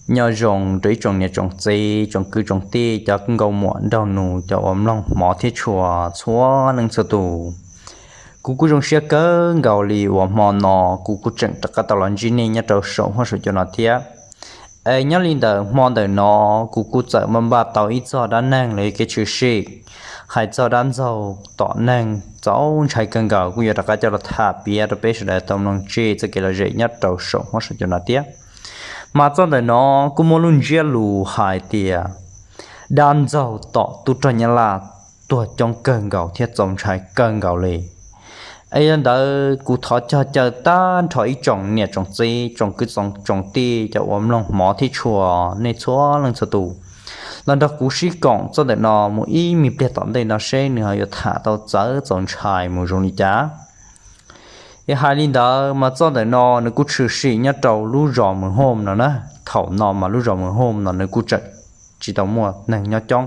Nyob zoo rau ib tsoom niam tsoom txiv, tsoom kwv tsoom tij, cov nkauj muam nraug nus, cov uas mloog hmov thiab tshua txhua leej txhua tus. Kuv kuj zoo siab kawg nkaus li uas hmo no kuv kuj tseem rov qab tau los ntsib nej nyob rau saum huab saum cua no thiab. Es nyob li ntawm hmo ntawm no, kuv kuj txawm npaj npaj tau ib txog dab neeg los yog kev tshwm sim, hais txog dab ntxaug tom neeg txaus ntshai kawg nkaus, kuj yuav rov qab coj los tham piav rau peb sawv daws tau mloog tseg txoj kev lom zem nyob rau saum huab saum cua no thiab. Mas txoj ntawm no kuj muaj lub ntsiab lus hais tias dab ntxaug tom tub rog Nyab Laj tuag coob kawg nkaus thiab txaus ntshai kawg nkaus li. Es yog ntawd kuv thov cog caw tag nrho ib tsoom niam tsoom txiv, tsoom kwv tsoom tij, cov uas mloog hmov thiab tshua, nej txhua leej txhua tus los nrog kuv sib koom txoj ntawm no mus ib me pliag tom ntej no seb nws ho yuav tham tau txawv txaus ntshai mus zoo li cas. Es hais li ntawd mas txoj ntawm no nws kuj tshwm sim nyob rau lub zos Mws Hom no na. Thaum no mas lub zos Mws Hom no nws kuj tseem tsis tau muaj neeg nyob coob.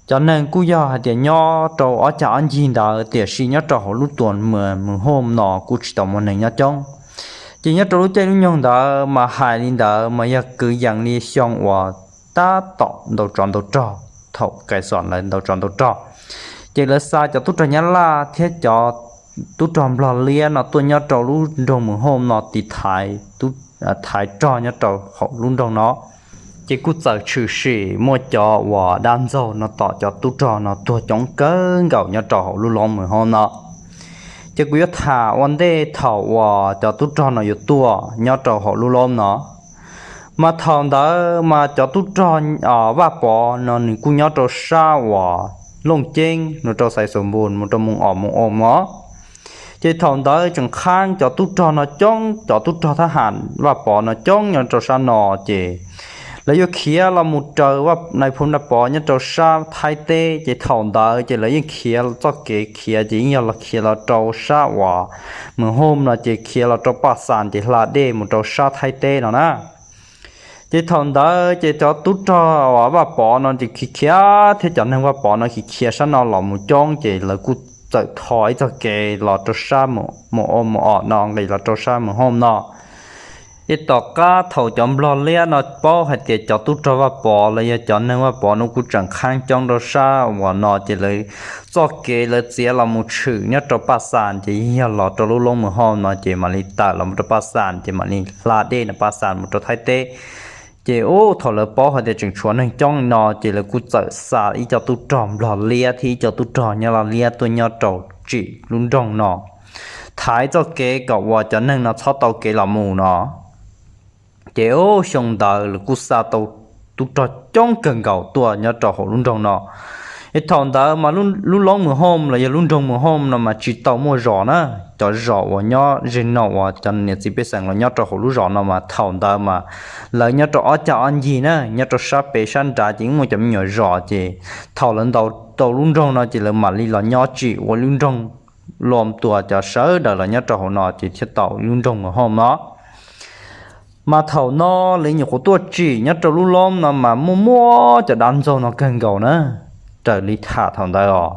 Cov neeg kuj yog hais tias nyob rau ob cag ob ncig ntawd, tiam sis nyob rau hauv lub tuam Mws Hom no kuj tsis tau muaj neeg nyob coob. Ces nyob rau lub caij lub nyoog ntawd mas hais li ntawd mas yog kwv yees li xyoo uas tab tom ntaus tsov ntaus rog, thaum Kais Xom lawv ntaus tsov ntaus rog, ces lawv xa cov tub rog Nyab Laj thiab cov tub rog Nplog Liab no tuaj nyob rau lub nroog Mws Hom no tiv thaiv, thaiv rog nyob rau hauv lub nroog no. Ces kuj txawm tshwm sim muaj cov uas dab ntxaug no tom cov tub rog no tuag coob kawg nkaus nyob rau hauv lub loob Mws Hom no. Ces kuv yuav tham ua ntej thaum uas cov tub rog no yuav tuaj nyob rau hauv lub loob no. Mas thaum ntawd mas cov tub rog Vaj Pov no nws kuj nyob rau sab uas Looj Ceeb mus rau Xaiv Xus Npus mus rau Moos Os Moos Os no. Ces thaum ntawd tseem qhaab cov tub rog no coob, cov tub rog thab ham Vaj Pov no coob nyob rau sab no, ces lawv yuav khiav los mus raws Nais Phoo Vaj Pov nyob rau sab Thaib teb. Ces thaum ntawd ces lawv yeej khiav txoj kev khiav ces yeej yog los khiav los rau sab uas Mws Hom no ces khiav los rau Paj Xas ces hla dej mus rau sab Thaib teb no na. Ces thaum ntawd ces cov tub rog uas Vaj Pov no ces khiav khiav thiab cov neeg Vaj Pov no khiav khiav sab no los mus coob ces lawv kuj txawm tho ib txoj kev los rau sab Moos Os Moos Os no nqis los rau sab Mws Hom no. Ces tom qab thaum cov Nplog Liab no paub hais tias cov tub rog Vaj Pov los yog cov neeg Vaj Pov no kuj tseem qhaab coob rau sab uas no ces lawv txoj kev lawv txiav los mus tshwm nyob rau Paj Xas ces yog los rau lub loob Mws Hom no ces mam li tawm los mus rau Paj Xas ces mam li hla dej no Paj Xas mus rau Thaib teb. Ces ub thaum lawv paub hais tias tseem tshuav neeg coob no ces lawv kuj txawm xa ib co tub rog Nplog Liab thiab ib co tub rog Nyab Laj Liab tuaj nyob rau tsim lub nroog no, thaiv txoj kev kom uas cov neeg no txhob tau kev los mus no. Ces ub xyoo ntawd lawv kuj xa tau tub rog coob kawg nkaus tuaj nyob rau hauv lub nroog no. Es thaum ntawd mas lub loob Mws Hom los yog lub nroog Mws Hom no mas tsis tau muaj zos na. Cov zos uas nyob ze no uas cov niam txiv pej xeem los nyob rau hauv lub zos no mas thaum ntawd mas lawv nyob rau ob cag ob ncig na, nyob rau sab pem sab nrad ces muaj cov me nyuam zos ces thaum lawv ntaus tau lub nroog no ces lawv mam li los nyob tsim ua lub nroog, lom tuas cov sawv daws los nyob rau hauv no ces thiaj tau lub nroog Mws Hom no. Mas thaum no lawv nyuam qhuav tuaj tsim nyob rau lub loob no mas muaj muaj cov dab ntxaug no kawg nkaus na, raws li tham thaum ntawd os.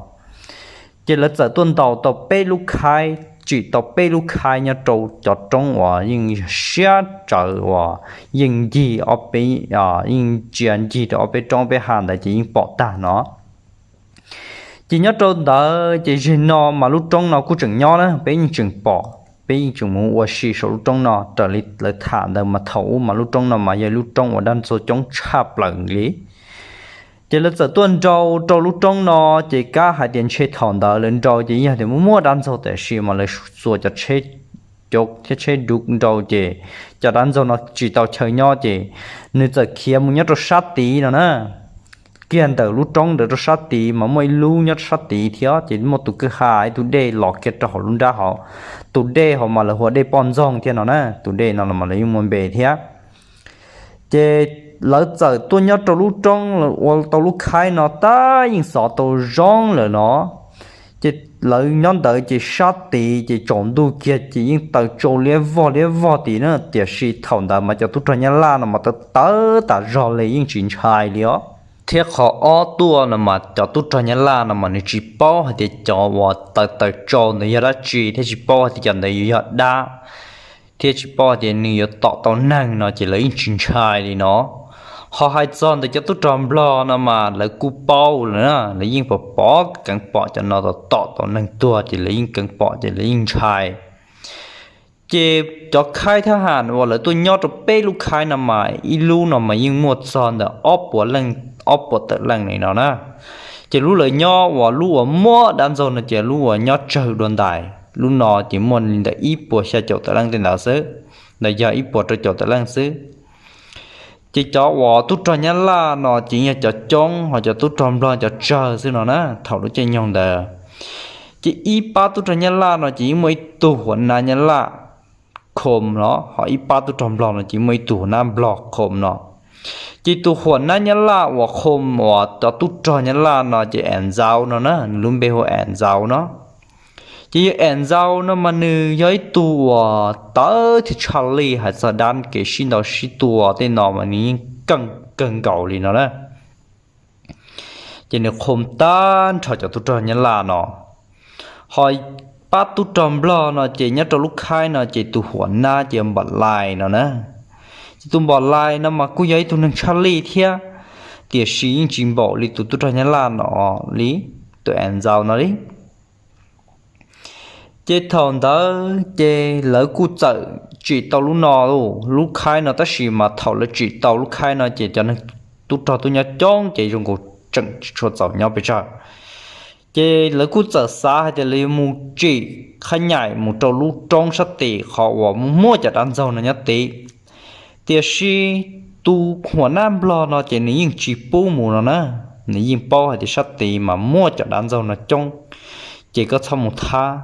Ces lawv txawm tuaj ntaus tau peb lub khaib, tsim tau peb lub khaib nyob rau cov roob uas yeej siab tsawv uas yeej ncig ob peb, yeej ntsia ncig rau ob peb roob ob peb hav ntawd ces yeej pom tag no. Ces nyob rau ntawd ces zeg no mas lub roob no kuj tseem nyob na, peb yeej tseem pom, peb yeej tseem mus ua si saum lub roob no. Raws li lawv tham ntawd mas thaum ub mas lub roob no mas yog lub roob uas dab ntxaug coob tshaj plaws li. Ces lawv txawm tuaj nrau rau lub roob no, ces kab hais tias ntshe thaum ntawd lawv nrau ces yog tias muaj muaj dab ntxaug tiam sis mas lawv xuas cov tsheb cov thiab tsheb du nrau ces cov dab ntxaug no tsis tau chaw nyob ces nws txawm khiav mus nyob rau sab tid no na. Kiag ntawm lub roob ntawd rau sab tid mas muaj ib lub nyob rau sab tid thiab ces muaj tus kwj ha ib tug dej los kiag rau hauv lub nrab hauv. Tus dej hauv mas lawv hu ua dej Poj Ntxoog thiab no na, tus dej no los mas lawv yeej muaj npe thiab. Ces lawv txawm tuaj nyob rau lub roob ua tau lub khaib no tab yeej xov tau zoo lawm no. Ces lawv nyob ntawd ces sab tid ces tsaus ntuj kiag ces yeej taws tsau liab vog liab vog tid na, tiam sis thaum ntawd mas cov tub rog Nyab Laj no mas tawv tawv tas zog li yeej tsis ntshai li os. Thiab qhov ob tuaj no mas cov tub rog Nyab Laj no mas nws tsis paub hais tias cov uas taws taws tsau ntawd yog dab tsi thiab tsis paub hais tias cov ntawd yuav yog dab. thiab tsis paub tias nws yuav tom tau neeg no ces lawv yeej tsis ntshai li no. Ho hais txog ntawm cov tub rog nplog no mas lawv kuj paub lawm na, lawv yeej pom pom keev pom cov no tom tom tau neeg tuag ces lawv yeej keev pom ces lawv yeej ntshai. Ces cov khaib thab ham uas lawv tuaj nyob rau peb lub khaib no mas ib lub no mas yeej muaj txog ntawm ob puas leej, ob puas tawm leej li no na. Ces lub lawv nyob uas lub uas muaj dab ntxaug no ces lub uas nyob tsawg dua ntais, lub no ces muaj li ntawm ib puas xya caum tawm leej tej ntawd xwb, ntawd yog ib puas rau caum tawm leej xwb. Ces cov uas tub rog nyab laj no ces yog cov coob, ho cov tub rog nplog cov tsawg xwb no na thaum lub caij nyoog ntawd. Ces ib pab tub rog nyab laj no ces yeej muaj ib tug huam nab nyab laj khom no, ho ib pab tub rog nplog no ces muaj ib tug huam nab nplog khom no. Ces tus huam nab nyab laj uas khom uas cov tub rog nyab laj no ces As Ntxau no na, nws lub npe hu As Ntxau no. Ces yog As Ntxau no mas nws yog ib tug uas tawv thiab tshaj lij hais txog dab kev sib ntaus sib tua tej no mas nws yeej keej kawg nkaus li no na. Ces nws khom tag nrho cov tub rog nyab laj no. Ho pab tub rog nplog no ces nyob rau lub khaib no ces tus huam nab ces Npom Lais no na. Ces tus Npom Lais no mas kuj yog ib tug neeg tshaj lij thiab, tiam sis yeej tsis npaum li tus tub rog nyab laj no li, tus As Ntxau no li. Ces thaum ntawd ces lawv kuj txawm tsim tau lub no, lub khaib no, tab sis mas thaum lawv tsim tau lub khaib no ces cov neeg tub rog tuaj nyob coob ces zoo nkaus tseem tsis tshua txaus nyob pes tsawg. Ces lawv kuj txawm xav hais tias lawv yuav mus tsim qhab nyaim mus rau lub roob sab tid qhov uas muaj cov dab ntxaug no nyob tid. Tiam sis tus huam nab nplog no ces nws yeej tsis pub mus no na, nws yeej paub hais tias sab tid mas muaj cov dab ntxaug no coob, ces koj txhob mus thab.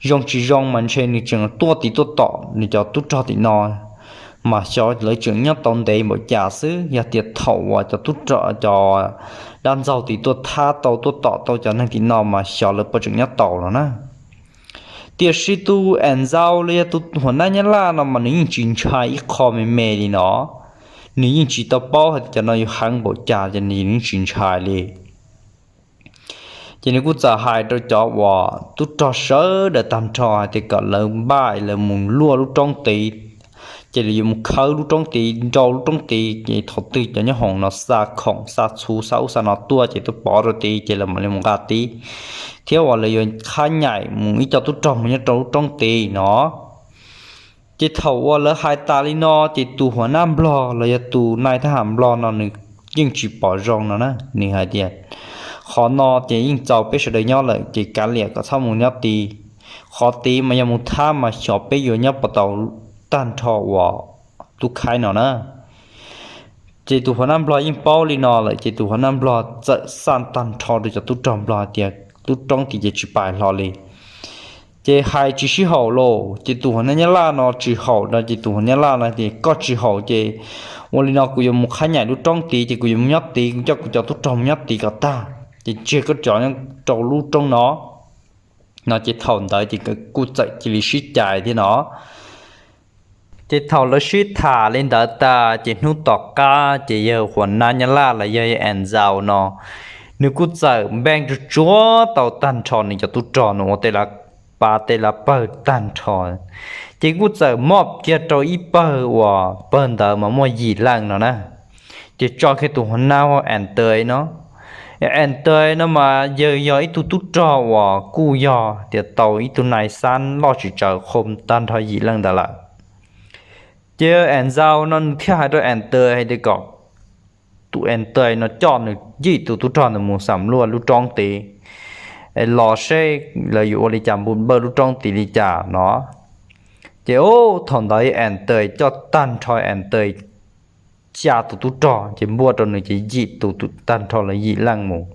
Zoo tsis zoo mas ntshe nws tseem tuaj tid tuaj tom nws cov tub rog tim no, mas xyov lawv tseem nyob tau ntev npaum cas xwb. Yog tias thaum uas cov tub rog, cov dab ntxaug tid tuaj thab tau tuaj tom tau cov neeg tim no mas xyov lawv puas tseem nyob tau no na. Tiam sis tus As Ntxau los yog tus huam nab nyab laj no mas nws yeej tsis ntshai ib qho me me li no. Nws yeej tsis tau paub hais tias cov no yog heev npaum cas ces nws yeej tsis ntshai li. Ces nws kuj txawm hais rau cov uas tub rog sawv daws tag nrho hais tias kom lawv npaj lawv mus luaj lub roob tid. Ces lawv yuav mus khawb lub roob tid, nrau lub roob tid, ces thaum twg cov nyoob hoom no xa khoom xa txhuv xa ub xa no tuaj ces tuaj pov rau tid ces lawv mam li mus nqa tid, thiab uas lawv yuav qhab nyaim mus ib co tub rog mus nyob rau lub roob tid no. Ces thaum uas lawv hais tas li no ces tus huam nab nplog los yog tus nai thab ham nplog no nws yeej tsis pom zoo no na, nws hais tias qhov no ces yeej txaus peb sawv daws nyob lawm ces kav liam kom txhob mus nyob tid. Qhov tid mas yog mus thab mas xyov peb yuav nyob puas tau tag nrho uas lub khaib no na. Ces tus huam nab nplog yeej paub li no lawm ces tus huam nab nplog txawm xa tag nrho rau cov tub rog nplog hais tias lub roob tid ces tsis pais hlo li. Ces hais tsis sib haum los ces tus huam nab nyab laj no tsis haum no ces tus huam nyab laj no tias koj tsis haum ces ua li no kuv yuav mus qhab nyaim lub roob tid ces kuv yuav mus nyob tid, kuv coj kuv cov tub rog mus nyob tid kom tag, ces tseg koj cov nyob rau lub roob no. No ces thaum ntawd ces kuj txawm cia li sib cais thiab no. Ces thaum lawv sib tham li ntawd tas ces hnub tom qab ces yawg huam nab nyab laj los yog As Ntxau no, nws kuj txawm npeej tsuag tsuag tau tag nrho nws cov tub rog no ua tej lav pab tej lav pawg tag nrho. Ces kuj txawm mob kiag rau ib pawg uas pawg ntawd mas muaj yim leej no na. Ces tso kiag tus huam nab As Ntxau no. As Ntxau no mas yawg yog ib tug tub rog uas kuj yog tias tau ib tug nai xab loj tsis tsawg khom tag nrho yim leej ntawd lawm. Ces As Ntxau no nws thiaj hais rau As Ntxau hais tias kom tus As Ntxau no coj nws yim tus tub rog ntawd mus xam luaj lub roob tid los seb lawv yuav ua li cas npu npawj lub roob tid li cas no. Ces thaum ntawd As Ntxau coj tag nrho As Ntxau xya tus tub rog ces npuaj rau nws ces yim tus tag nrho lawv yim leej mus.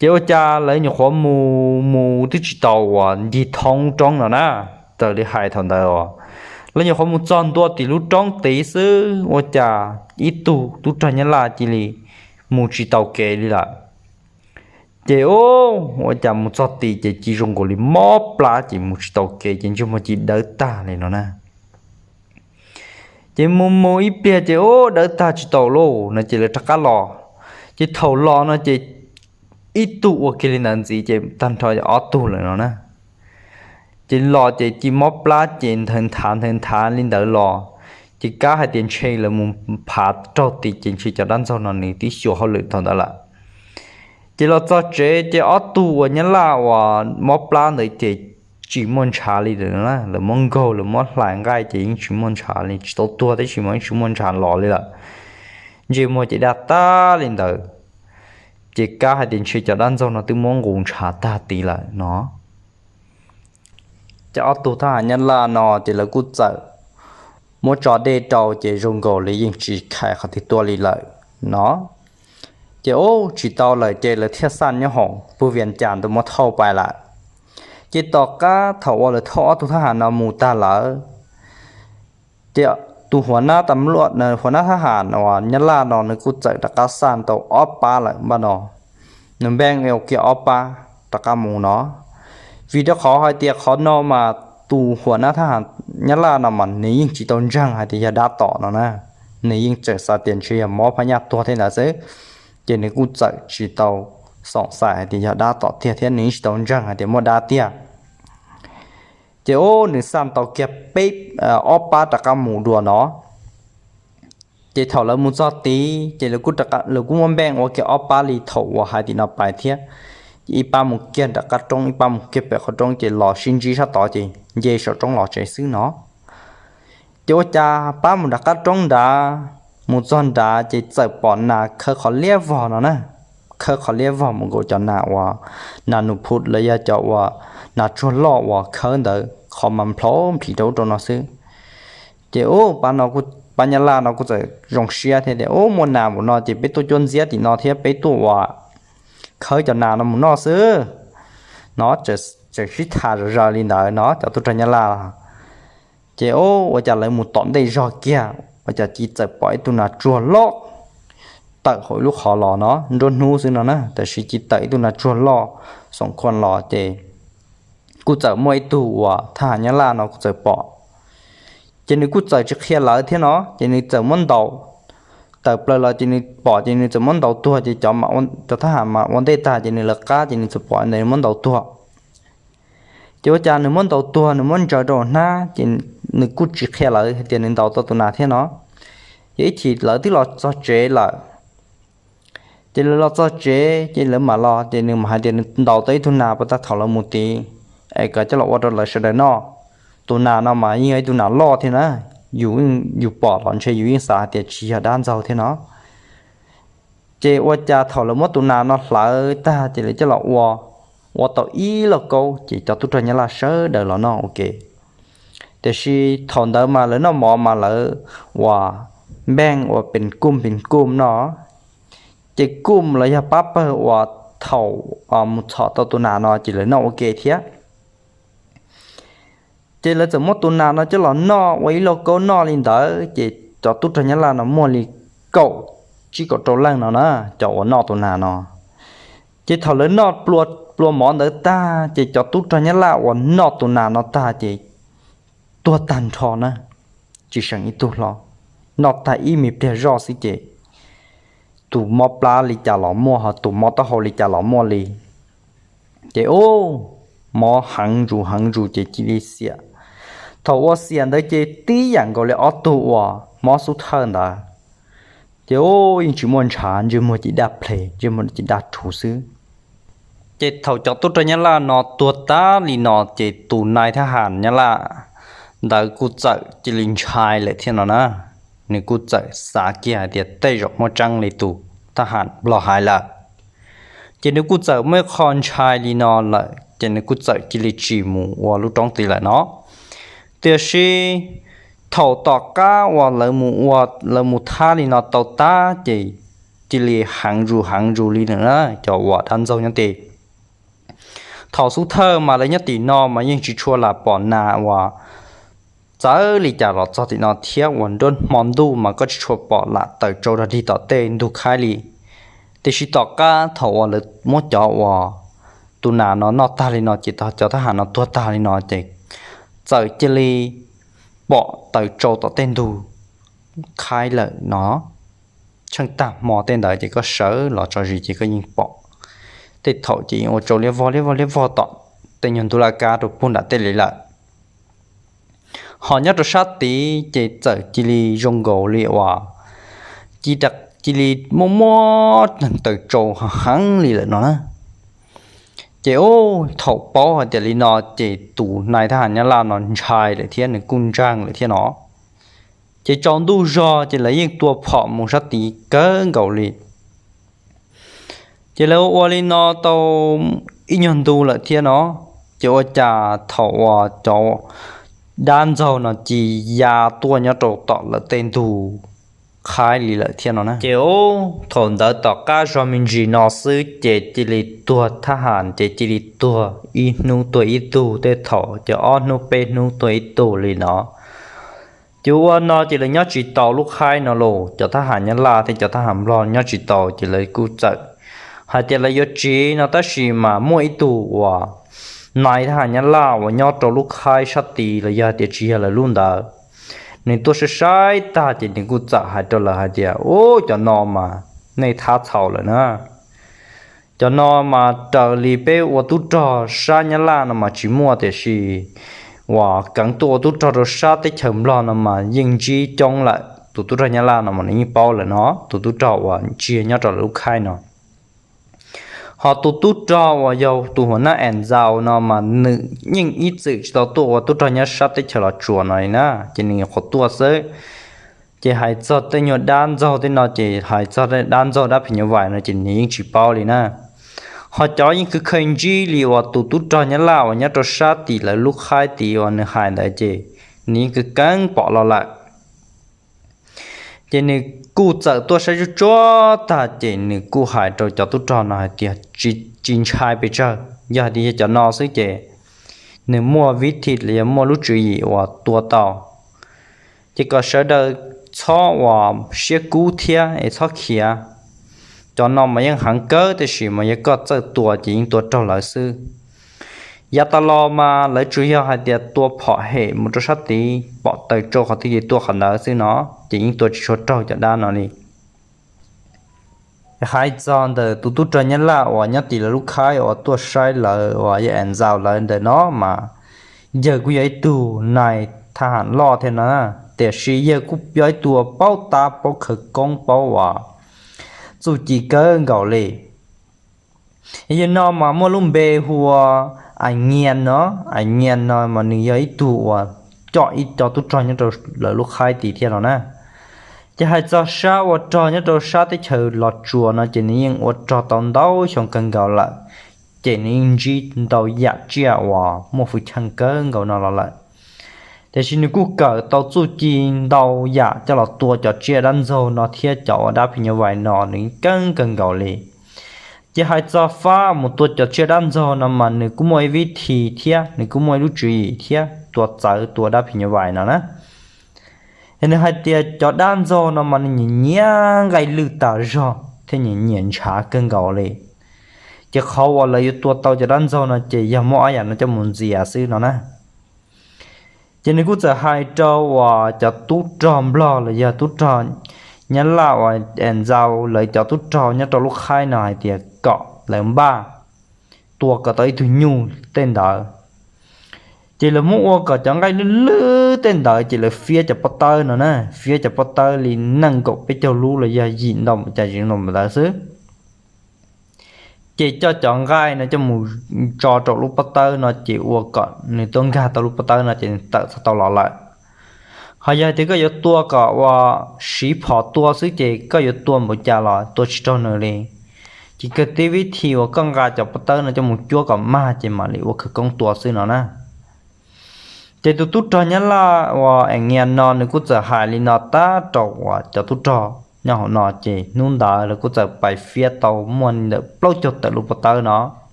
Ces ua cas lawv nyuam qhuav mus mus twb tsis tau uas ncig thoob roob no na, raws li hais thaum ntawd os, lawv nyuam qhuav mus txog ntua tim lub roob tid xwb ua cas ib tug tub rog nyab laj cia li mus tsis tau kev li lawm. Ces ua cas mus txog tid ces cia zoo nkaus li mob plab ces mus tsis tau kev ces ntsej muag cia dawb tag li no na. Ces mus mus ib pliag ces ua dawb tag tsis tau lauj no ces lawv rov qab los. Ces thaum los no ces ib tug ua kiag li ntawd ntxiv ces tag nrho ob tug lawm no na. Ces los ces ci mob plab ces nthaws nthav nthaws nthav li ntawd los, ces kab hais tias ntshe lawv mus phav raug tid ces ntshe cov dab ntxaug no nws twb xyuas hauj lwm thaum ntawd lawm. Ces los txog tsev ces ob tug uas nyab laj uas mob plab ntawd ces tsis muaj ntshav li lawm, lawv muab nkaug lawv muab hlais nqaij ces yeej tsis muaj ntshav li, tsis tau tuag tab sis mas yeej tsis muaj ntshav los li lawm. Ntsej muag ces daj tag li ntawd, ces kab hais tias ntshe cov dab ntxaug no twb muab nqus ntshav tag tid lawm no. Ces ob tug thab ham nyab laj no ces lawv kuj txawm muab tso dej rau ces zoo nkaus li yeej tsis khais qhov twg tuaj li lawm no. Ces ub tsis tau lawm ces lawv thiaj xaj nyob hoom pug Vias Cas ntawd muab thauj pais lawm. Ces tom qab thaum uas lawv thauj ob tug thab ham no mus tag lawm, ces tus huas nab tam luaj, huas nab thab ham uas nyab laj no nws kuj txawm rov qab xaj tau ob pab lawm npaj no, nws npeej ua kiag ob pab rov qab mus no. Vim rau qhov hais tias qhov no mas tus huas nab thab ham nyab laj no mas nws yeej tsis tau ntseeg hais tias yog dab tom no na, nws yeej tseem xav tias ntshe yog mob phab nyaj tuag thiab ntawd xwb. Ces nws kuj txawm tsis tau xoom xaim hais tias yog dab tom tiag thiab nws yeej tsis tau ntseeg hais tias muaj dab tiag. Ces ub nws xaj tau kiag peb, ob pab rov qab mus dua no. Ces thaum lawv mus txog tid ces lawv kuj muab npeej ua kiag ob pab li thaum uas hais tim no pais thiab. Ces ib pab mus kiag nram qab roob, ib pab mus kiag pem qhov roob, ces los sib ntsib sab tod ces nce saum roob los tsev xwb no. Ces ua cas pab mus nram qab roob nrad, mus txog nrad ces txawm pom nas khawb qhov liab vog no na. Khawb qhov liab vog mus nkaus cov nas uas nas nus phum los yog cov uas nas tsuag loj uas khawb ntawd qhov mas nplhov nplis rau ub rau no xwb. Ces ub, pab nyab laj no kuj txawm zoo siab thiab tias, Ub, muaj nas mus no ces peb tuaj cuab ntxiab tim no thiab peb tuaj ua khawb cov nas no mus noj xwb no. Txawm sib tham zom zaws li ntawd no cov tub rog nyab laj. Ces ub, ua cas lawv mus tom ntej zog kiag ua cas cia txawm pom ib tug nas tsuag loj tawm hauv ib lub qhov los no, nruab hnub xwb no na, tab sis cia tawm ib tug nas tsuag loj xoom khuam los ces kuj txawm muaj ib tug uas thab ham nyab laj no kuj txawm pom. Ces nws kuj txawm tsis qhia lawv thiab no, ces nws txawm muab ntaus. Tawm plaws los ces nws pom ces nws txawm muab ntaus tuag ces cov thab ham mas ua ntej tag ces nws lawv qab ces nws txawm pom ntawd muab ntaus tuag. Ces ua cas nws muab ntaus tuag, nws muab ntsaws rau hnab ces nws kuj tsis qhia lawv hais tias nws ntaus tau tus nas thiab no. Ces ib chim lawv twb los txog tsev lawm. Ces lawv los txog tsev ces lawv mam los ces nws mam hais tias nws ntaus tau ib tug nas puag ta thaum lawv mus tid, es kom coj los ua rau lawv sawv daws noj. Tus nas no mas yeej yog ib tug nas loj thiab na, yus pom los ntshe yus yeej xav hais tias tsis yog dab ntxaug thiab no. Ces ua cas thaum lawv muab tus nas no hlawv tag ces lawv coj los ua, ua tau ib lauj kaub ces cov tub rog nyab laj sawv daws los noj ua ke. Tiam sis thaum ntawd mas lawv noj mov mas lawv ua npeej ua pes kum pes kum no. Ces kum los yog pab pawg uas thaum mus txhom tau tus nas no ces lawv noj ua ke thiab. Ces lawv txawm muab tus nas no coj los noj ua ib lauj kaub noj li ntawd ces cov tub rog nyab laj no muaj li kaum tsib kaum rau leej no na, cov uas noj tus nas no. Ces thaum lawv noj plua mov ntawd tag ces cov tub rog nyab laj uas noj tus nas no tag ces tuag tag nrho na, tsis seem ib tug hlo. Noj tag ib me pliag zoj xwb ces tus mob plab li cas los muaj, ho tus mob taub hau li cas los muaj li. Ces ub, mob heev zus heev zus ces cia li xiam. Thaum ua xiam ntawd ces tib yam nkaus li ob tug uas mob xub thawj ntawd. Ces ub, yeej tsis muaj ntshav, ntsej muag ces daj ples, ntsej muag ces daj rhuv xwb. Ces thaum cov tub rog nyab laj no tuag tag li no ces tus nais thab ham nyab laj ntawd kuj txawm cia li ntshai lawm thiab no na. Nws kuj txawm xav kiag hais tias tej zaum muaj tseeb li tus thab ham nplog hais lawm. Ces nws kuj txawm muaj ib qho ntshai li no lawm ces nws kuj txawm cia li tsis mus ua lub roob tid lawm no. Tiam sis thaum tom qab uas lawv mus ua, lawv mus thab li no tau tag ces cia li heev zus heev zus li na, cov uas dab ntxaug nyob tid. Thaum xub thawj mas lawv nyob tim no mas yeej tsis tshua lam pom nas uas txawv li cas los txog tim no thiab uas nruab hmo ntuj mas koj tsis tshua pom lam tawm tsau rog dig tom tej ntug khaib li. Tiam sis tom qab thaum uas lawv muab cov uas tus nas no noj tag li no ces cov thab ham no tuag tag li no ces txawm cia li pom tawm tsau tom tej ntug khaib lawm no. Tsheej tag hmo tej ntawd ces koj sawv los tso zis ces koj yeej pom. Tej thaum ces yeej ua tsau liab vog liab vog liab vog tom tej nyuag ntug laj kab rau puag nram tej li lawm. Ho nyob rau sab tid ces txawm cia li zoo nkaus li uas cia li muaj muaj neeg taws tsau heev li lawm no na. Ces ub, thaum paub hais tias li no ces tus nais thab ham nyab laj no ntshai lawm thiab nws kuj ntseeg lawm thiab no. Ces tsaus ntuj zog ces lawv yeej tua phom mus sab tid kawg nkaus li. Ces lawv ua li no tau ib nyuag ntu lawm thiab no, ces ua cas thaum uas cov dab ntxaug no cia li ya tuaj nyob rau tom lawv tej ntug qhaib li lawm thiab no na. Ces ub, thaum ntawd tom qab zog me ntsis no xwb ces cia li tuag thab ham, ces cia li tuag ib hnub tuag ib tug, tej thaum ces ob hnub peb hnub tuag ib tug li no. Ces ua no ces lawv nyob tsis tau lub qhaib no los, cov thab ham nyab laj thiab cov thab ham nplog nyob tsis tau ces lawv kuj txawm hais tias lawv yuav tsiv no, tab sis mas muaj ib tug uas nais thab ham nyab laj uas nyob rau lub qhaib sab tid los yog tias tsis yog lawv lub ntawd, nws tuaj saib saib tag ces nws kuj txawm hais rau lawv hais tias, ub, cov no mas nej thab txhaum lawm na. Cov no mas raws li peb ua tub rog sab nyab laj no mas tsis muaj, tiam sis uas keev tuaj ua tub rog rau sab teb chaws nplog no mas yeej ntsib coob lawm. Tus tub rog nyab laj no mas nws yeej paub lawm no, tus tub rog uas ntsia nyob rau lawv lub qhaib no. Ho tus tub rog uas yog tus huam nab As Ntxaus no mas nws yeej ib txwm tsis tau tuaj ua tub rog nyob sab teb chaws Los Tsuas no li na, ces nws nyuam qhuav tuaj xwb. Ces hais txog tej nyuag dab ntxaug tej no ces hais txog dab ntxaug dab phim nyuj vais no ces nws yeej tsis paub li na. Ho cov yeej khwv kheev ntsib li uas tus tub rog nyab laj uas nyob rau sab tim lawv lub qhaib tid uas nws hais ntawd ces nws yeej khwv kheev pom los lawm. Ces nws kuj txawm tuaj saib tsuj tsuag tag ces nws kuj hais rau cov tub rog no hais tias, tsis ntshai pes tsawg, yog hais tias yog cov no xwb ces nws muaj vib thi los yog muaj lub tswv yim uas tua tau. Ces kom sawv daws txhob uas siab kub thiab es txhob khiav. Cov no mas yeej heev kawg, tab sis mas yog koj txawj tua ces yeej tua raug lawv xwb. Yav tas los mas lawv tsuas yog hais tias tua phom hem mus rau sab tid, pom taws tsau qhov twg ces tua qhov ntawd xwb no, ces yeej tua tsis tshua raug cov dab no li. Hais txog ntawm tus tub rog nyab laj uas nyob tim lawv lub qhaib uas tuaj saib lawv uas yog As Ntxaus lawv ntawm no mas yawg kuj yog ib tug nais thab ham loj thiab no, tiam sis yawg kuj yog ib tug paub tab paub khawv koob paub uas txuj ci kawg nkaus li. Yawg no mas muaj lub npe hu ua As Nyias no, As Nyias no mas nws yog ib tug uas coj ib co tub rog nyob rau lawv lub qhaib tid thiab no na. Ces hais txog sab ua rog nyob rau sab teb chaws Los Tsuas no ces nws yeej ua rog tau ntau xyoo kawg nkaus lawm, ces nws yeej ntsib ntau yam tsiaj uas muaj hwj chim kawg nkaus no los lawm. Tiam sis nws kuj kawm tau txuj ci ntau yam coj los tua cov tsiaj dab ntxaug no thiab cov uas dab phim nyuj vais no nws kheev kawg nkaus li. Ces hais txog fab mus tua cov tsiaj dab ntxaug no mas nws kuj muaj ib vib thi thiab nws kuj muaj ib lub tswv yim thiab tua txawv tua dab phim nyuj vais no na. Nws hais tias cov dab ntxaug no mas nws nyiam nyiam nqaij lwj tas zog thiab nyiam nyiam ntshav kawg nkaus li. Ces qhov uas lawv yuav tua tau cov dab ntxaug no ces yog muab ob yam no coj mus ntxias xwb no na. Ces nws kuj txawm hais rau uas cov tub rog nplog los yog tub rog nyab laj uas As Ntxaus lawv cov tub rog nyob rau lub qhaib no hais tias kom lawv npaj tua kom tau ib tug nyuj tej ntawd. Ces lawv muab ua kom cov nqaij lwj lwj tej ntawd ces lawv fiab cov pob tawb no na, fiab cov pob tawb li nees nkaum peb caug lub los yog yim ntau npaum cas yim ntau npaum ntawd xwb. Ces coj cov nqaij no coj mus tso rau lub pob tawb no ces ua kom nws tuaj nkag tau lub pob tawb no ces nws tawm txog tau los lawm. Ho yog tias koj yuav tua kom uas siv phom tua xwb ces koj yuav tua npaum cas los tua tsis raug nws li. Ces kawg tib vib thi uas koj nqa cov pob tawb no coj mus cuab kom mag ces mam li ua khawv koob tua xwb no na. Ces tus tub rog nyab laj uas As Nyias no nws kuj txawm hais li no tag rau uas cov tub rog nyob hauv no ces hnub ntawd lawv kuj txawm pais fiab tau muaj ntawm plaub caug tawm lub pob tawb no.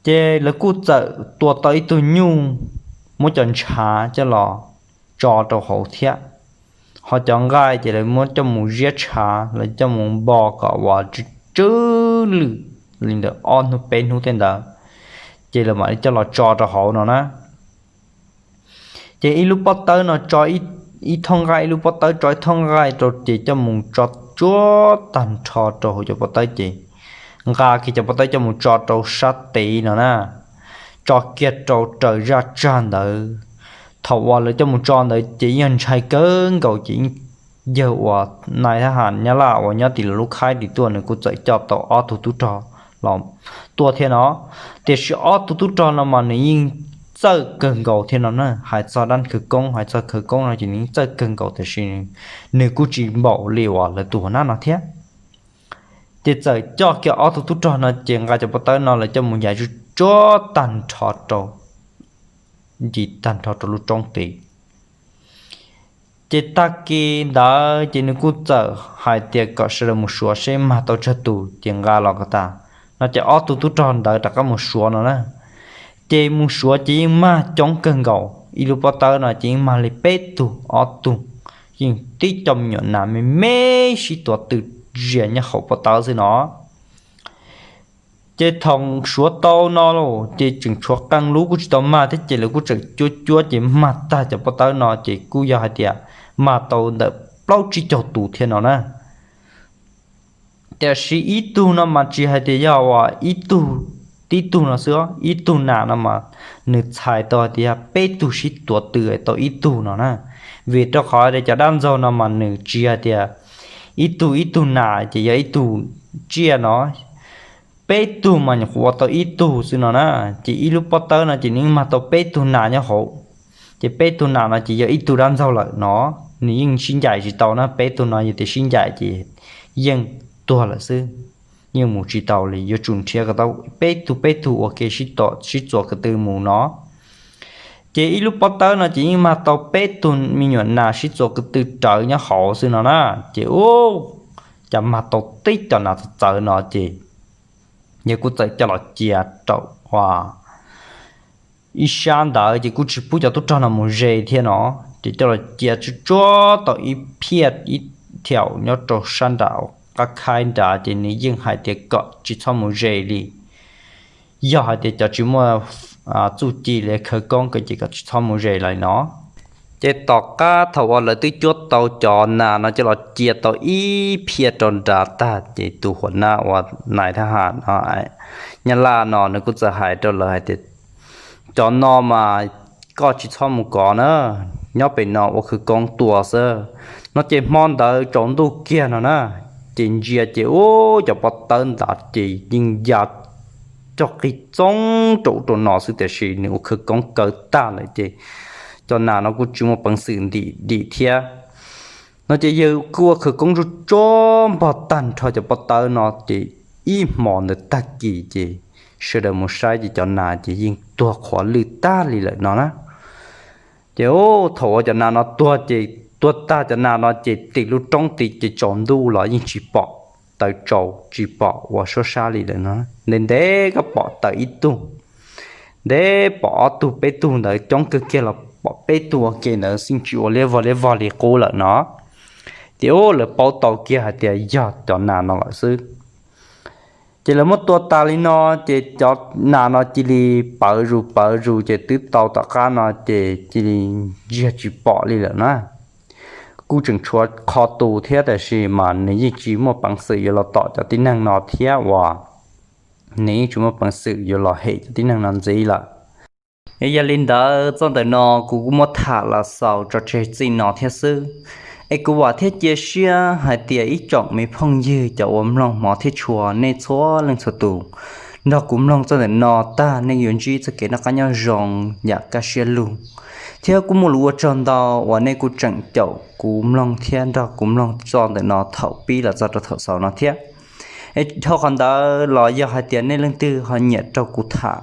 Ces lawv kuj txawm tua tau ib tug nyuj, muab cov ntshav coj los tso rau hauv thiab. Ho cov nqaij ces lawv muab coj mus ziab tshav, lawv coj mus npo kom uas tsw tsw lwj li ntawm ob hnub peb hnub tej ntawd, ces lawv mam li coj los tso rau hauv no na. Ces ib lub pob tawb no tso ib thooj nqaij, ib lub pob tawb tso ib thooj nqaij rau ces coj mus tso tsuab tag nrho rau hauv cov pob tawb ces nqa kiag cov pob tawb coj mus tso rau sab tid no na. tso kiag rau raws zaj tsag ntawd. Thaum uas lawv coj mus tso ntawd ces yeej ntshai kawg nkaus ces yeej, yawg uas nais thab ham nyab laj uas nyob tim lub khaib tim tuaj nws kuj txawm coj tau ob tug tub rog los tuaj thiab no. Tiam sis ob tug tub rog no mas nws yeej txawj kawg nkaus thiab no na, hais txog dab khawv koob, hais txog khawv koob no ces nws yeej txawj kawg nkaus tiam sis nws kuj tsis npaum li uas lawv tus huas nab no thiab. Ces txawm coj kiag ob tug tub rog no ces nqa cov pob tawb no lawv coj mus yais tsuj tsuab tag nrho rau, ncig tag nrho rau lub roob tid. Ces tag kis ntawd ces nws kuj txawm hais tias kom sawv daws mus suav seb mag tau tsawg tus ces nqa los kom tas no ces ob tug tub rog ntawd rov qab mus suav no na. Ces mus suav ces yeej mag coob kawg nkaus, ib lub pob tawb no ces yeej mag li peb tug ob tug, yeej tib co me nyuam nas me me sib tuav tw zias nyob hauv pob tawb xwb no. Ces thaum suav tau no los ces tseem tshuav qee lub kuj tsis tau mag thiab ces lawv kuj tseem cuab cuab ces mag tag cov pob tawb no ces kuj yog hais tias mag tau ntawm plaub tsib caug tus thiab no na. Tiam sis ib tug no mas tsis hais tias yog uas ib tug, tib tug no xwb, ib tug nas no mas nws txhais tau hais tias yog peb tug sib tuav tw tau ib tug no na. Vim rau qhov tias cov dab ntxaug no mas nws tsis hais tias ib tug ib tug nas ces yog ib tug tsiaj no, peb tug mas nyuam qhuav ua tau ib tug xwb no na. Ces ib lub pob tawb no ces nws mag tau peb tug nas nyob hauv, ces peb tug nas no ces yog ib tug dab ntxaug lawm no, nws yeej sib ncaim tsis tau na, peb tug no yog tias sib ncaim ces yeej tuag lawm xwb, yeej mus tsis tau li, yuav tsum nrhiav kom tau peb tug peb tug ua ke sib tom sib txuas ko tw mus no. Ces ib lub pob tawb no ces yeej mag tau peb tug me nyuam nas sib txuas ko tw rawv nyob hauv xwb no na. Ces ub, cas mag tau tib co nas txawv txawv no ces yawg kuj txawm coj los cia rau ua ib sab ntawd ces kuj tsis pub cov tub rog no mus ze thiab no, ces coj los cia tsuj tsuab tau ib phiaj ib thiaum nyob rau sab nram qab khaib nrad ces nws yeej hais tias kom tsis txhob mus ze li. Yog hais tias cov tsis muaj txuj ci li khawv koob ko ces kom tsis txhob mus ze lawm no. Ces tom qab thaum uas lawv twb cuab tau cov nas no coj los cia tau ib phiaj rau nrad tag ces tus huas nab uas nais thab ham no, nyab laj no nws kuj txawm hais rau lawv hais tias, cov no mas koj tsis txhob mus kov na, nyob pem no ua khawv koob tua xwb no. Ces hmo ntawd tsaus ntuj kiag no na, ces ntsia ces ub, cov pob tawb ntawd ces yeej ya coj qig txoob rau ub rau no xwb tiam sis nws ua khawv koob kaw tag lawm ces cov nas no kuj tsis muaj peev xwm ntim dim thiab no. Ces yawg kuj ua khawv koob tsuj tsuab npog tag nrho cov pob tawb no ces ib hmo ntawd tag kis ces sawv daws mus saib ces cov nas ces yeej tuag qhuav lwj tag li lawm no na. Ces thaum uas cov nas no tuag ces tuag tag cov nas no ces tim lub roob tid ces tsaus ntuj los yeej tsis pom, taws tsaus tsis pom ua suab sab li lawm no. Ntev ntev koj pom taws ib tug, ntev pom ob tug peb tug ntawd, coob kawg kiag los pom peb tug ua ke ntawd xwb, tsis ua liab vog liab vog li qub lawm no. Ces ub, lawv paub tau kiag hais tias yog cov nas no lawm xwb. Ces lawv muab tua tas li no ces cov nas no cia li pawv zus pawv zus ces twb tau tom qab no ces cia li ntsiag tsis pom li lawm na. Kuj tseem tshuav qho tus thiab tab sis mas nws yeej tsis muaj peev xwm yuav los tom cov tib neeg no thiab uas nws yeej tsis muaj peev xwm yuav los hem cov tib neeg no ntxiv lawm. Yog li ntawd txoj ntawm no kuv kuj muab tham los xaus tso tseg txij no thiab xwb. Es kuv vam thiab cia siab hais tias ib tsoom me phooj ywg cov uas mloog hmov thiab tshua nej txhua leej txhua tus nrog kuv mloog txoj ntawm no tag nej yuav ntsib txoj kev noj qab nyob zoo yam kaj siab lug. Thiab kuj muaj lus ua tsaug ntau uas nej kuj tseem caum kuv mloog thiab nrog kuv mloog txoj ntawm no thaum pib los txog rau thaum xaus no thiab. Es dhau qhov ntawd los yog hais tias nej leej twg ho nyiam raug kuv tham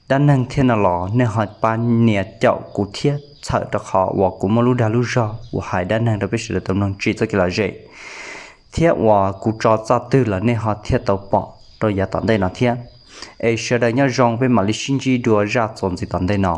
dab neeg thiab no los nej ho pab nias caum kuv thiab txhawm rau qhov uas kuv muaj lub dag lub zog uas hais dab neeg rau peb sawv daws tau mloog tsim txoj kev lom zem, thiab uas kuv tso txoj twg los nej ho thiaj tau pom rau yav tom ntej no thiab. Es sawv daws nyob zoo, peb mam li sib ntsib dua zaj txuas ntxiv tom ntej no.